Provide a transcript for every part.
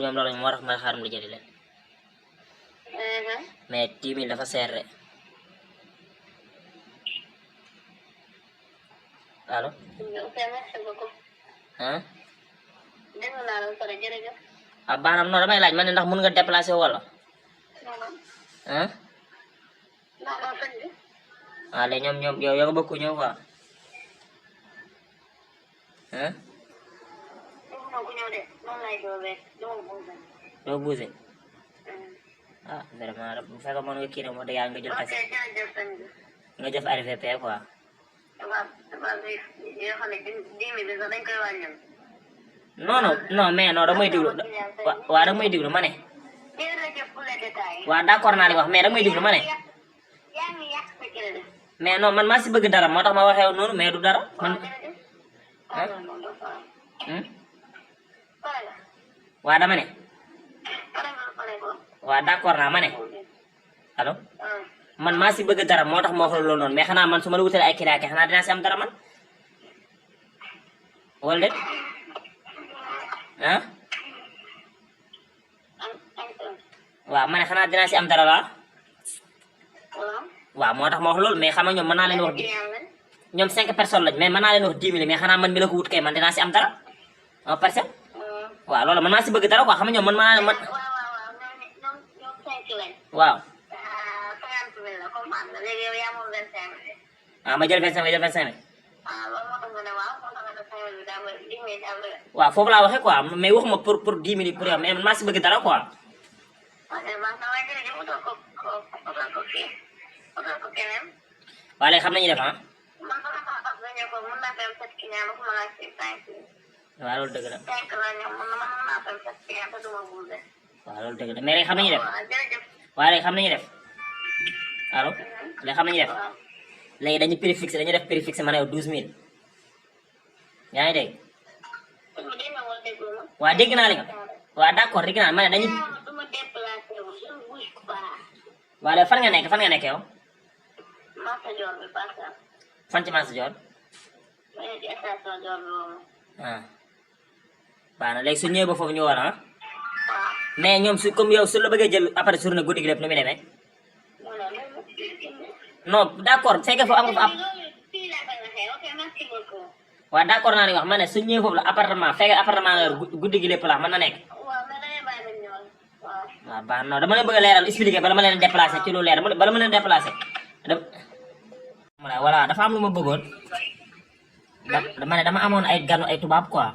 ñoom loolu moo tax ma xaar mu jëli leen mais 10 000 dafa seer de allo ah ah baanaam non damay laaj ma ne ndax mun nga déplacer wala ah ah léegi ñoom yow nga bëgg ko ñëw quoi ah doo bougé ah vraiment bu fekkee mën nga kii nag moo dëgg yàlla nga jël taxi nga def RVP quoi non mais non damay déglu waa damay déglu ma ne waa d'accord naa li wax mais damay déglu ma ne mais non man maa si bëgg dara moo tax ma waxee noonu mais du dara man waa dama ne waa d'accord naa ma ne allo man maa si bëgg dara moo tax ma wax la loolu noonu mais xanaa man su ma la wutalee ay kiraake xanaa dinaa si am dara man wala déet ah waaw ma ne xanaa dinaa si am dara la waaw moo tax ma wax loolu mais xam nga ñoom mën naa leen wax ñoom 5 personnes lañ mais mën naa leen wax 10 000 mais xanaa man mi la ko wut kay man dinaa si am dara 1 personne waaw loolu man maa si bëgg dara quoi xam nga ñoom man mën naa leen man waaw ah ma jël 25 nga jël 25 waaw foofu laa waxee quoi mais waxuma pour 10 000 pour yow mais man maa si bëgg dara quoi waaw léegi xam nañu def ah waaw loolu dëgg la waaw loolu dëgg la mais léegi xam nañu def waaw léegi xam nañu def allo léegi xam nañu def léegi dañu prix fixé dañu def prix fixé ma ne yow 12 000 yaa ngi dégg waaw dégg naa li nga waaw d'accord dégg naa ma ne dañu waaw léegi fan nga nekk yow fan ci Massa Dior ah baax na léegi su ñëwee ba foofu ñu war ah mais ñoom su comme yow su la bëggee jël après journée guddi gi lépp nu muy demee non d'accord fekkee foofu am nga fa waaw d'accord naa li wax ma ne su ñëwee foofu la appartement fekkee appartement nga guddi gi lépp la mën na nekk waaw baax na dama leen bëgg a leeral expliquer bala ma leen déplacer ci lu leer bala ma leen déplacer voilà dafa am lu ma bëggoon dama ne dama amoon ay ganu ay tubaab quoi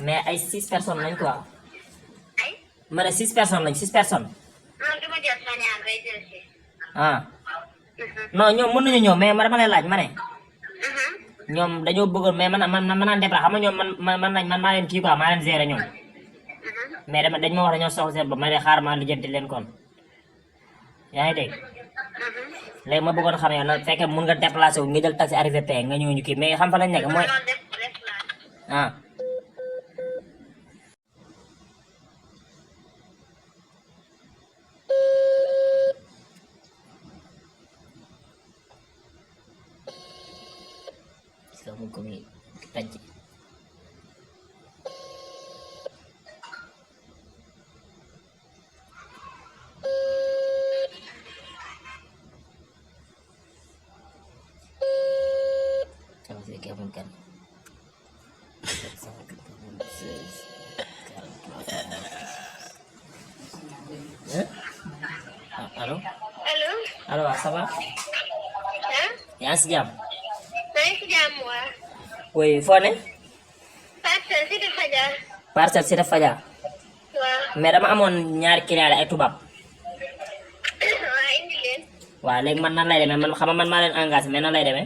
mais ay 6 personnes lañ quoi ma ne 6 personnes lañ 6 personnes ah non ñoom mën nañu ñëw mais dama lay laaj ma ne ñoom dañoo bëggoon mais man naan déplacer xam nga ñoom man maa leen kii quoi maa leen gérer ñoom mais dañ ma wax dañoo soxla seen bopp ma ne xaar ma lijjanti leen kon yaa ngi dégg léegi ma bëggoon xam yow nag fekkee mun nga déplacé wu nga jël taxi arrivé pay nga ñëw ñu kii mais xam fa lañ nekk mooy ah kamu kami tadi kalau saya gabungkan halo Halo? halo apa ya sejam Wah. Woi, phone Parcel sih saja. parcelle si dafa faja Wah. mais dama amoon ñaari client ay tubaab Wah, ini leen. waaw léegi man nan lay demee man xam nga man maa leen engagé mais nan lay demee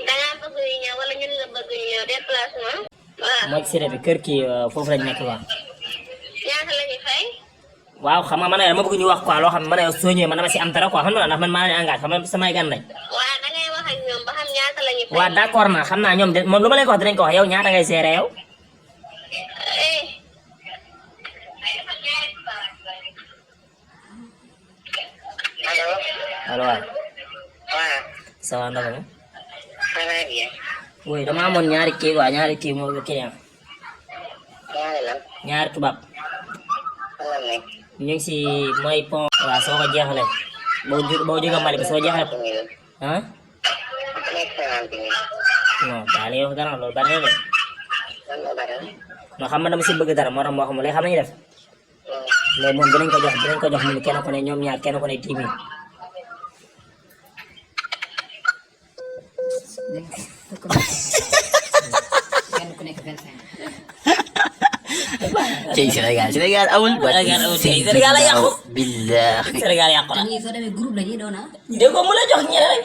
Da nga bëgg ñu ñëw wala ñun la bëgg ñu ñëw déplacement. Wah. mooy siré bi kër kii foofu lañ nekk waaw Ñaata la ñuy fay? waaw xam nga man dama bëgg ñu wax quoi loo xam ne man soo ñëwee man dama si am dara quoi xam nga ndax man maa leen engagé xam nga samay gan lañ Wah, da ngay wax ak ñoom ba xam ñaata la ñuy fay. waaw d'accord naa xam naa ñoom de moom lu ma leen ko wax dinañ ko wax yow ñaata ngay gérer yow Eh. Halo. allo waay Wah. ça va ndaka ma Ça va bien. oui dama amoon ñaari kii quoi ñaari kii moo client ñaari tubaab fan la nekk. ñu ngi si mooy pont waaw soo ko jeexalee boo jógee Mali bi soo jeexalee ah nekk 50 000. non daal yow dara loolu bari na de lan la bari. non xam nga dama si bëgg dara moo tax moo xam léegi xam nañu def léegi moom dinañ ko jox mu kenn ku ne ñoom ñaar kenn ku ne 10 000 kenn ku nekk 25. Cey Sénégal awul ba Sénégal awul tey Sénégal a yàqu billahi Sénégal yàqu na ñii soo demee groupe la ñuy doon ah. dégg ko mu la jox ñeneen